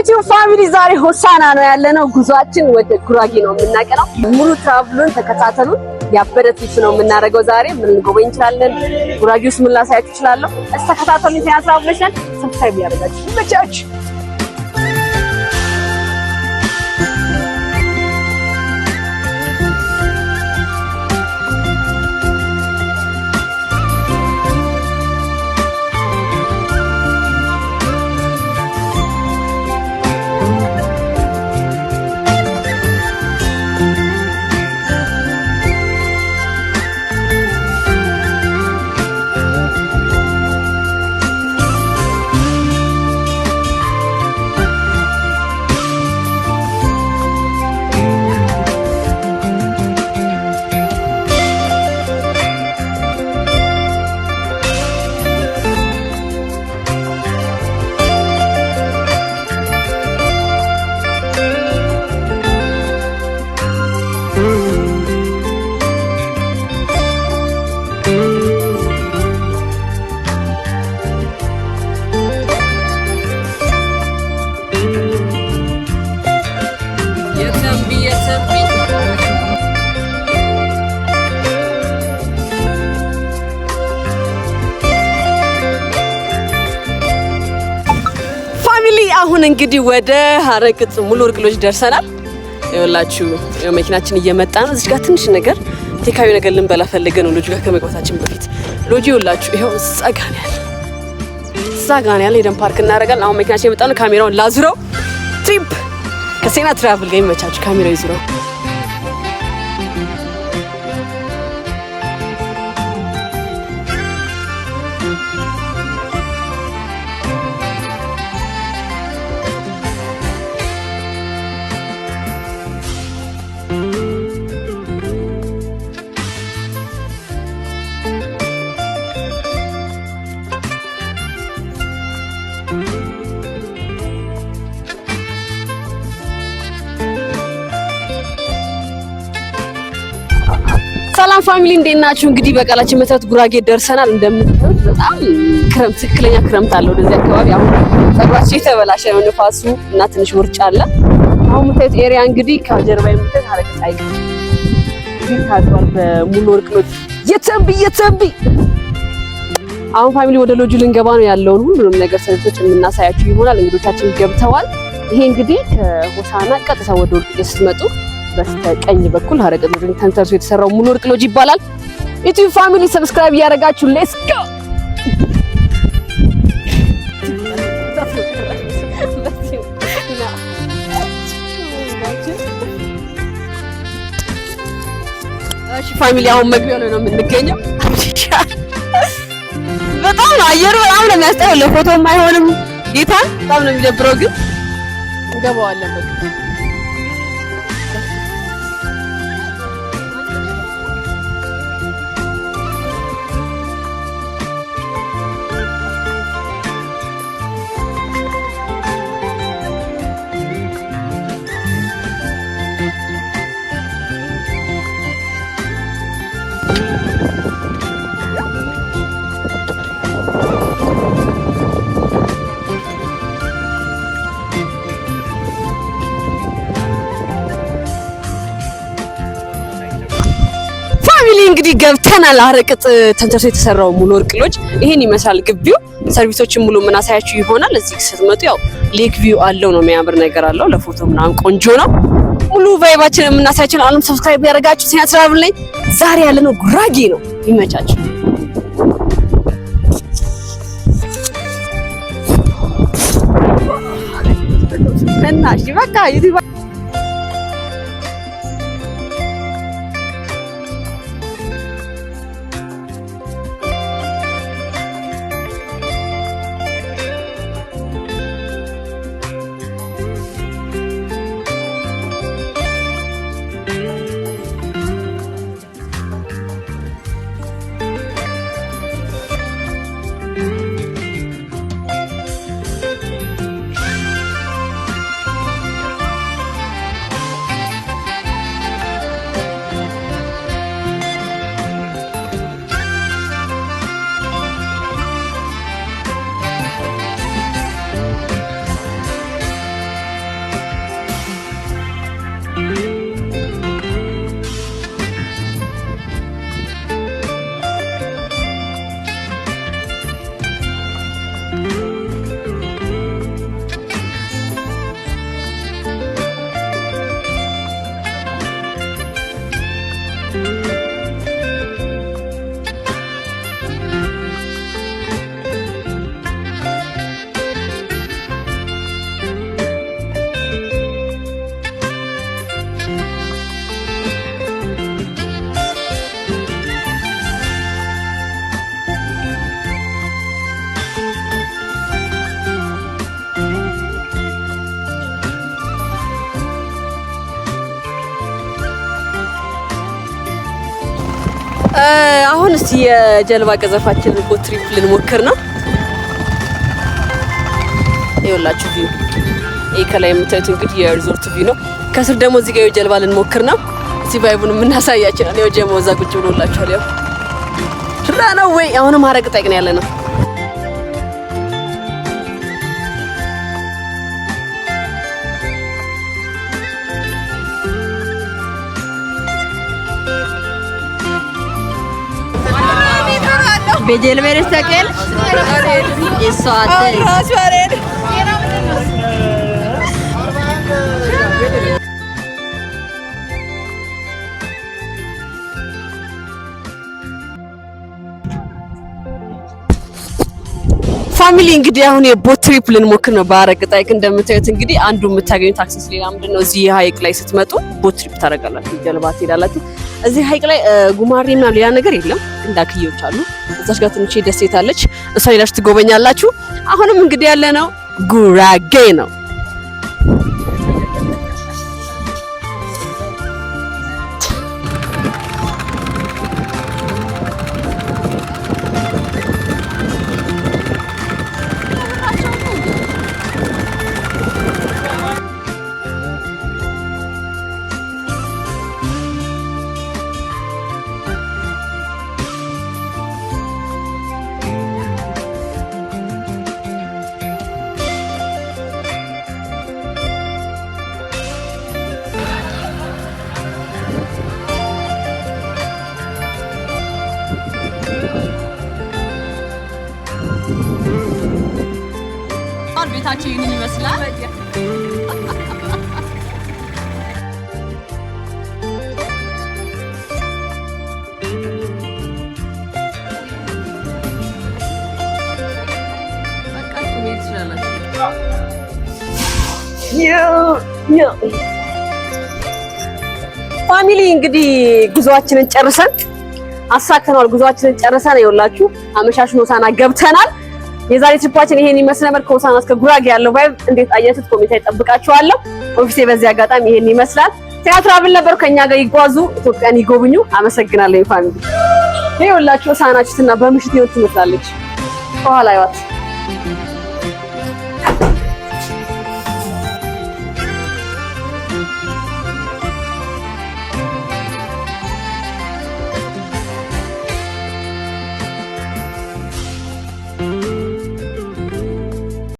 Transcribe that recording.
YouTube family፣ ዛሬ ሆሳና ነው ያለነው። ጉዟችን ወደ ጉራጌ ነው የምናቀናው። ሙሉ travel ኡን ተከታተሉን። ያበደ trip ነው የምናደርገው ዛሬ። ምን ልንጎበኝ እንችላለን? ጉራጌ ውስጥ ምን ላሳያችሁ እችላለሁ? እስቲ ተከታተሉን። ሴና ትራቭሎች ነን። Subscribe ያደርጋችሁ ይመቻችሁ። የተንቢ የተንቢ። Family፣ አሁን እንግዲህ ወደ ሀረቅጥ ሙሉ ወርቅ ሎጅ ደርሰናል። ይኸውላችሁ መኪናችን እየመጣ ነው። እዚህ ጋር ትንሽ ነገር takeaway ነገር ልንበላ ፈልገን ነው ሎጁ ጋር ከመግባታችን በፊት። ሎጁ ይኸውላችሁ ይኸው እዛ ጋ ነው ያለ፣ እዛ ጋ ነው ያለ። ሄደን ፓርክ እናደርጋለን። አሁን መኪናችን የመጣ ነው። ካሜራውን ላዙረው። Trip ከሴና ትራቭል ጋር ይመቻችሁ። ካሜራው ይዙረው። ሰላም family፣ እንዴት ናችሁ? እንግዲህ በቃላችን መሰረት ጉራጌ ደርሰናል። እንደምታዩት በጣም ክረምት፣ ትክክለኛ ክረምት አለ ወደዚህ አካባቢ። አሁን ፀጉራችን የተበላሸ ነው ንፋሱ እና ትንሽ ውርጭ አለ። አሁን የምታዩት area እንግዲህ ከጀርባ የምታዩት ሀረቅጥ ሐይቅ እንግዲህ ታጥሯል በሙሉ ወርቅ ሎጅ። የተንቢ የተንቢ። አሁን family ወደ ሎጁ ልንገባ ነው። ያለውን ሁሉንም ነገር service ኦች የምናሳያችሁ ይሆናል። እንግዶቻችን ገብተዋል። ይሄ እንግዲህ ከሆሳና ቀጥታ ወደ ወልቂጤ ስትመጡ በስተቀኝ በኩል ሀረቅጥ ሎጅ ተንተርሶ የተሰራው ሙሉ ወርቅ ሎጅ ይባላል። YouTube family፣ subscribe እያደረጋችሁ let's go። እሺ family፣ አሁን መግቢያው ላይ ነው የምንገኘው። በጣም ነው አየሩ፣ በጣም ነው የሚያስጠላው። ለፎቶም አይሆንም ጌታ፣ በጣም ነው የሚደብረው፣ ግን እንገባዋለን በቃ። Family፣ እንግዲህ ገብተናል። ሀረቅጥ ተንተርሶ የተሰራው ሙሉ ወርቅ ሎጅ ይሄን ይመስላል ግቢው። Service ኦችን ሙሉ የምናሳያችሁ ይሆናል። እዚህ ስትመጡ ያው lake view አለው ነው፣ የሚያምር ነገር አለው። ለፎቶ ምናምን ቆንጆ ነው። ሙሉ vibe ኣችን የምናሳያችሁ። አሁንም subscribe ያደረጋችሁ ሴና ትራቭል ላይ ዛሬ ያለነው ጉራጌ ነው። ይመቻችሁ። እና እሺ በቃ YouTube አሁን እስቲ የጀልባ ቀዘፋችንን boat trip ልንሞክር ነው። ይኸውላችሁ view፣ ይሄ ከላይ የምታዩት እንግዲህ የሪዞርት view ነው። ከስር ደግሞ እዚህ ጋር የጀልባ ልንሞክር ነው። እስቲ vibe ኡን የምናሳያችሁ ነው። ጀሞ እዛ ቁጭ ብሎላችኋል። ያው ሽራ ነው ወይ አሁንም ሀረግ ጠቅ ነው ያለ ነው። Family፣ እንግዲህ አሁን የ boat trip ልንሞክር ነው በሀረግ ሐይቅ። እንደምታዩት እንግዲህ አንዱ የምታገኙት access ሌላ ምንድን ነው፣ እዚህ ሐይቅ ላይ ስትመጡ boat trip ታደርጋላችሁ፣ ጀልባ ትሄዳላችሁ። እዚህ ሐይቅ ላይ ጉማሬ ምናምን ሌላ ነገር የለም፣ ግን ዳክዬዎች አሉ። እዛች ጋር ትንሽ ደሴት አለች፣ እሷ ሄዳችሁ ትጎበኛላችሁ። አሁንም እንግዲህ ያለ ነው ጉራጌ ነው። ቤታቸው ይህንን ይመስላል። በቃ መሄድ ትችላላችሁ። Family፣ እንግዲህ ጉዞአችንን ጨርሰን አሳክተናል። ጉዞአችንን ጨርሰን ይኸውላችሁ አመሻሹን ሆሳና ገብተናል። የዛሬ trip ኣችን ይሄን ይመስል ነበር። ከሆሳና እስከ ጉራጌ ያለው vibe እንዴት አያችሁት? Comment ይጠብቃችኋለሁ። Office ኤ በዚህ አጋጣሚ ይሄን ይመስላል። ቲያትራብል ነበር። ከኛ ጋር ይጓዙ፣ ኢትዮጵያን ይጎብኙ። አመሰግናለሁ family። ይኸውላችሁ ሆሳናችሁትና በምሽት ይወት ትመስላለች። ከኋላ ይዋት።